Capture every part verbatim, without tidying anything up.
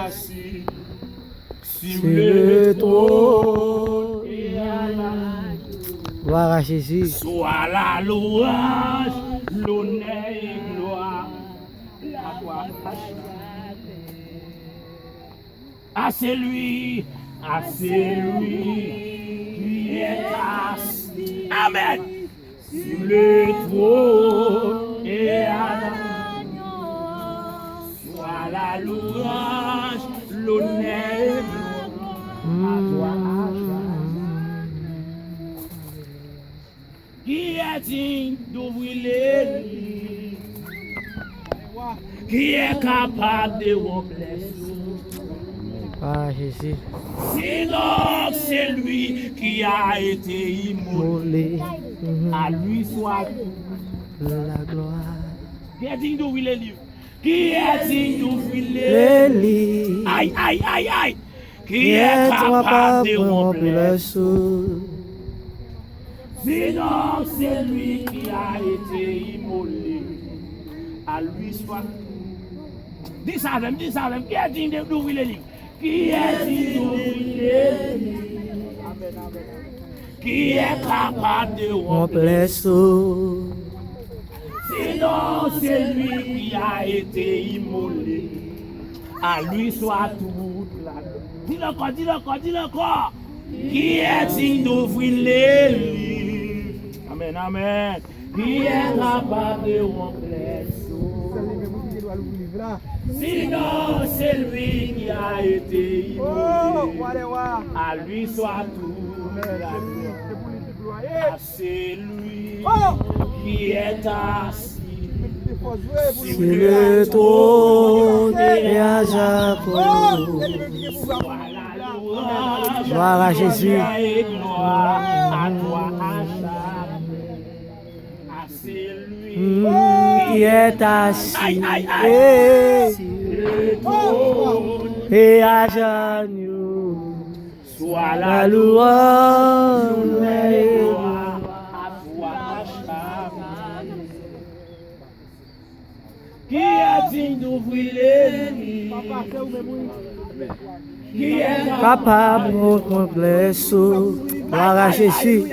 Assis sur le trône et à la Gloire à Jésus. Soit la louange, l'honneur et gloire à toi, à celui, à celui qui est assis. Amen. Sur le trône et à l'agneau, soit la louange, l'honneur et gloire à toi, à jamais. Qui est digne d'ouvrir les livres? Qui est capable de rompre les sceaux? Ah, Jésus. Sinon, celui qui a été immolé, à lui soit la gloire. Qui est digne d'ouvrir les livres? Qui est digne d'ouvrir les livres? Aïe, aïe, aïe, aïe. Qui est capable de rompre les sceaux? Sinon, celui qui a été immolé, à lui soit. Di sa avè m, di sa avè m. Qui est digne de, d'ouvrir les livres? Qui est digne d'ouvrir les livres? Amen, amen, amen. Qui est capable de rompre les sceaux? Sinon, celui qui a été immolé, à lui soit toute la gloire. Di l ankò, di l ankò, di l ankò. Qui est digne d'ouvrir les livres? Amen, amen. Qui est capable de rompre les sceaux? Sinon, celui qui a été immolé, à lui soit toute la gloire. Celui qui est assis sur le trône et à Jacob. Gloire à Jésus. Gloire à toi, à jamais. À celui qui est assis sur le trône et à genoux. Soit la louange, l'honneur et gloire à toi, à jamais. Qui est digne d'ouvrir les livres? Qui est capable de rompre les sceaux? Gloire à Jésus.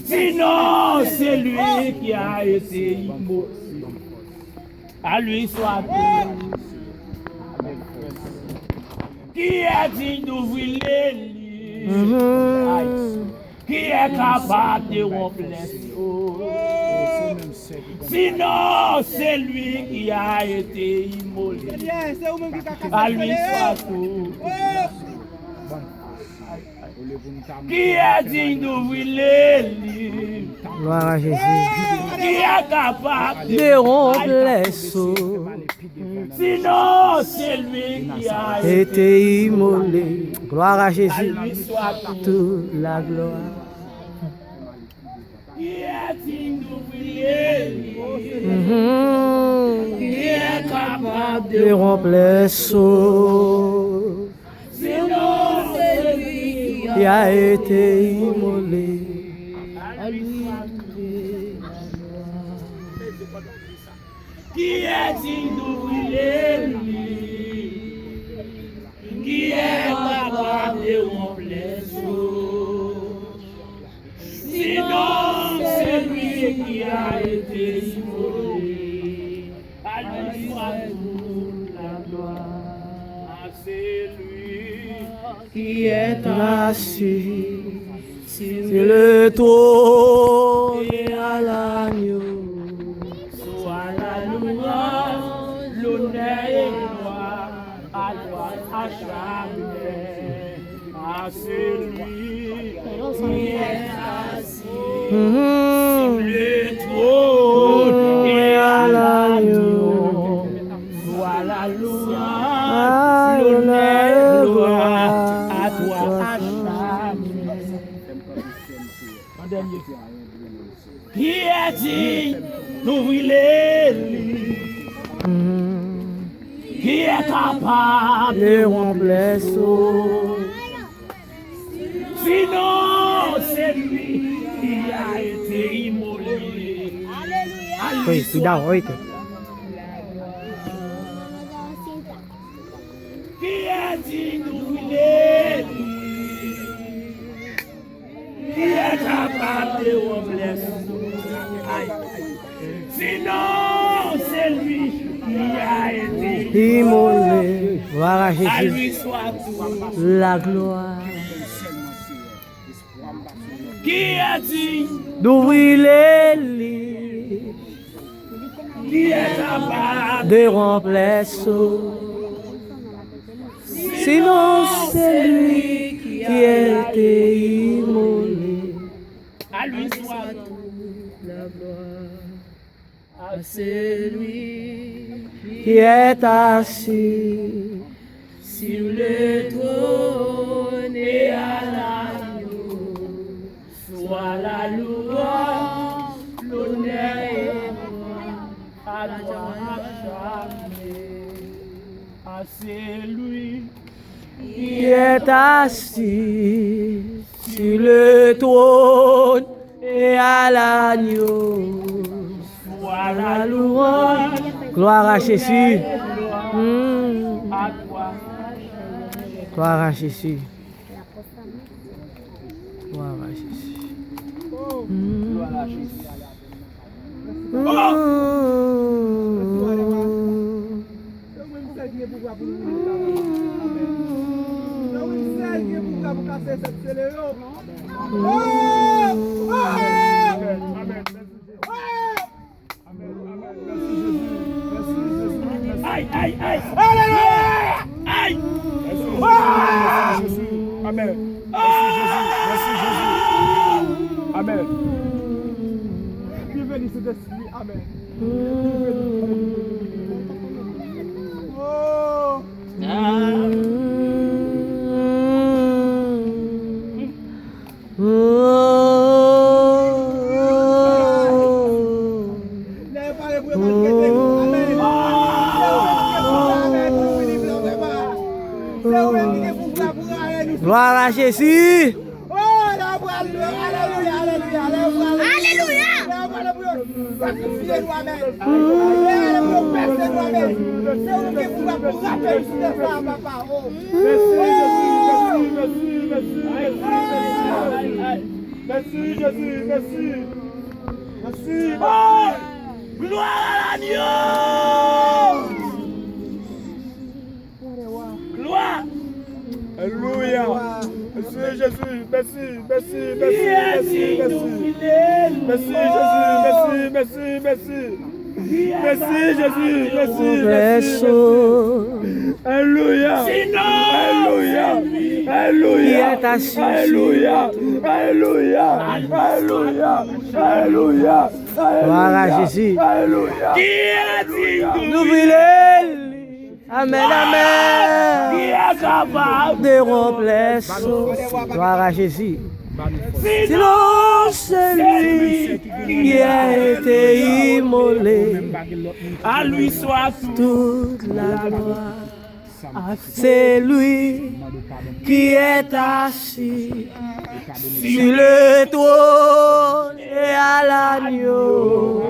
Sinon, celui qui a été immolé, à lui soit tout. Qui est digne d'ouvrir les livres? Mhm. Qui est capable de rompre les sceaux? Sinon, celui qui a été immolé, à lui soit tout. Qui est digne d'ouvrir les livres? Gloire à Jésus. Qui est capable de rompre les sceaux? Sinon, celui qui a été immolé, gloire à Jésus, toute la gloire. Qui est digne d'ouvrir les livres? Mhm. Qui est capable de rompre les sceaux? Sinon, celui qui a été immolé, à lui soit toute la gloire. Qui est digne d'ouvrir les livres? Qui est capable de rompre les sceaux? Sinon, celui qui a été immolé, à lui soit toute la gloire. À celui qui est assis sur le trône et à l'agneau soit la louange, l'honneur et gloire à toi à jamais. À celui qui est assis sur le trône et à l'agneau soit la louange, l'honneur et gloire à toi à jamais. An dènye fwa. Qui est digne d'ouvrir les livres? Qui est capable de rompre les sceaux? Sinon, c'est lui qui a été immolé. Aleluya. Wi, wi, dakò, wi, wi. Qui est Digne d'ouvrir les livres. Qui est capable de rompre les sceaux? Sinon, celui qui a été immolé, gloire à Jésus, à lui soit toute la gloire. Qui est digne d'ouvrir les livres? Qui est capable de rompre les sceaux? Sinon, celui qui a été immolé, à lui soit toute la gloire, à celui qui est assis sur le trône et à l'agneau soit la louange, l'honneur et la gloire, à toi à jamais. À celui qui est assis sur le trône et à l'agneau soit la louange. Gloire à Jésus. Hmm. Gloire à Jésus. Gloire à Jésus. Hmm. Hmm. Se ou menm sèl ki gen pouvwa pou nou rive la. Amèn. Se ou menm sèl ki gen pouvwa pou kase sèt sele yo. Oh! Oh! Amèn. Amèn. Mèsi Jezi. Amèn. Amèn. Mèsi Jezi. Mèsi Jezi. Mèsi Jezi. Ay, ay, ay. Ay. Mèsi Jezi. Mèsi Jezi. Amèn. Mèsi Jezi. Mèsi Jezi. Amèn. Bienvenue, Sentespri. Amèn. Oh. Lè yo pale pou yo pa t rete. Amèn. Lè yo pale pou yo pa t rete. Amèn. Se ou menm ki gen pouvwa pou rale nou. Gloire à Jésus. Oh, la voix, alelouya, alelouya, alelouya, alelouya. Alelouya. La voix, alelouya. Sakrifye nou, amèn. Alelouya, pèse nou, amèn. Se ou ki pou rape nou sou tè sa, papa. Oh. Mèsi, Jezi, mèsi, mèsi, mèsi, mèsi, mèsi. Mèsi, Jezi, mèsi. Mèsi. Oh, glwa a Lagno! Glwa! Alelouya! Mèsi, Jezi! Mèsi, mèsi, mèsi, mèsi, mèsi! Mèsi, Jezi! Mèsi, mèsi, mèsi! Mèsi, Jezi! Mèsi, mèsi, mèsi! Alelouya! Alelouya! Alelouya! Alelouya! Alelouya! Gloire à Jésus. Alelouya! Ki di? Louvri lè li. Amèn, amèn. Ki kapab de rompre sou. Gloire à Jésus. Sinon, celui qui a été immolé, à lui soit toute la gloire. C'est lui qui est assis sur le trône et à l'agneau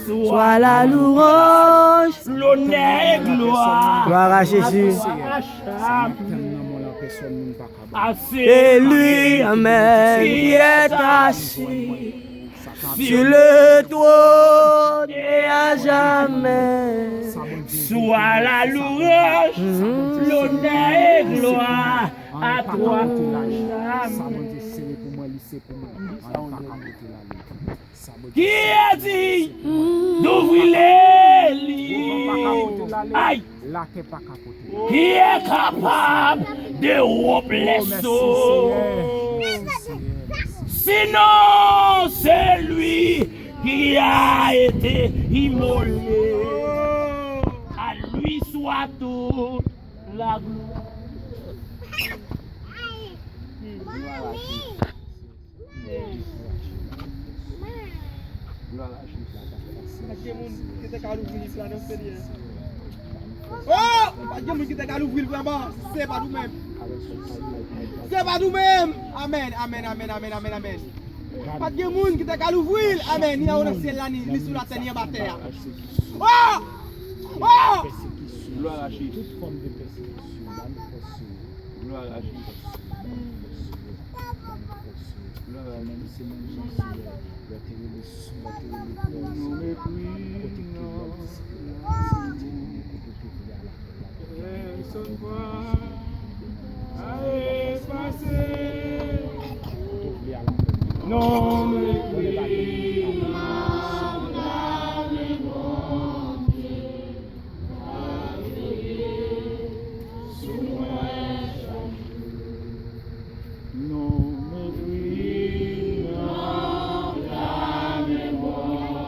soit la louange, l'honneur et gloire. Gloire à Jésus. C'est lui, amèn, qui est assis sur le trône et à jamais. Soit la louange, l'honneur et gloire à toi, jamais. Qui est digne d'ouvrir les livres? Aïe! Qui est capable de rompre les sceaux? Sinon, celui qui a été immolé, à lui soit toute la gloire. Glwa a Jezi. Glwa a Jezi. Pa t gen moun ki te ka louvri li la nan Senyè. Oh! Pa t gen moun ki te ka louvri l vrèman. Se pa nou menm. Se pa nou menm. Amèn, amèn, amèn, amèn, amèn, amèn. Pa t gen moun ki te ka louvri l. Amèn. Ni anwo nan syèl la, ni, ni sou latè, ni anba tè a. Oh! Oh! Glwa a Jezi. Tout fòm de pèsekisyon, ba nou fòs, Senyè. Glwa a Jezi. Ba nou fòs, Senyè. Ba nou fòs, Senyè. Glwa a Jezi. Menm si menm jan, Senyè, lè te rele sou, lè te rele Pòl, Senyè, kote ke lòt disip yo t ap pase, Senyè, kote w te vle al avè l la. Pèsonn pa ka efase non m ekri nan pla men Bondye. Non m ekri nan pla men Bondye.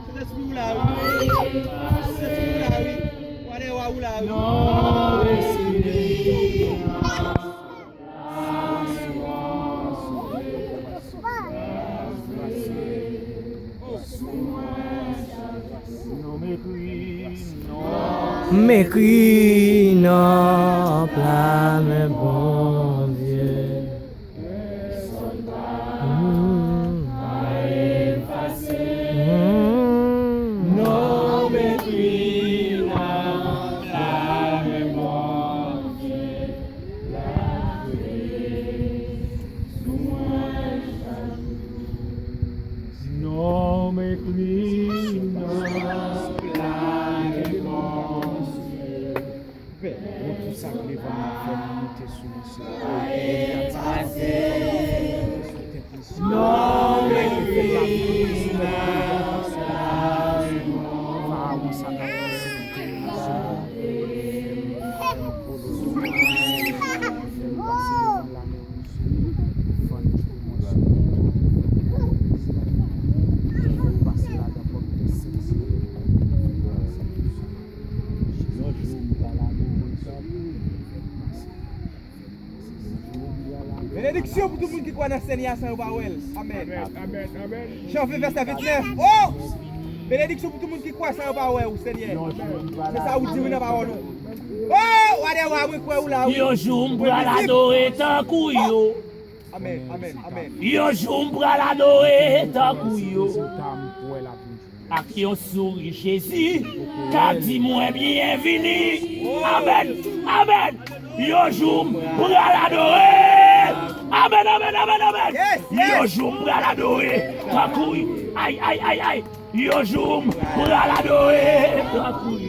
Sentespri w la wi. Sentespri w la wi. Wa dè wa ou la wi. M ekri nan pla men Bondye. Mm. Mm. Non m ekri nan pla men Bondye. Non m ekri nan pla men Bondye. Pè, bon, tout sa k devan nou, fè nou moute sou nou, Senyè. Non, men fè lavi nou, Senyè. Farawon sa k ap pase nan peyi nou, Senyè. Fè nou pase devan lame nou, Senyè. Vann tout mwason nou, Senyè. Pase ladan pòt de sèt, Senyè. Yon jou m pral adore tankou yo. Benediksyon pou tout moun ki kwè nan Senyè a san yo pa wè l. Amèn. Amèn, amèn, amèn. Jan ven vèsè vennèf. Oh! Benediksyon pou tout moun ki kwè san yo pa wè ou, Senyè. Se sa ou di wi nan pawòl ou. Oh! Wa dè wa, mwen kwè ou la wi. Yon jou m pral adore tankou yo. Amèn, amèn, amèn. Yon jou m pral adore tankou yo. Ak yon souri, Jezi ka di mwen byenvini. Amèn, amèn. Yon jou m pral adore. Amèn, amèn, amèn, amèn. Yon jou m pral adore tankou yo. Ay, ay, ay, ay. Yon jou m pral adore tankou yo.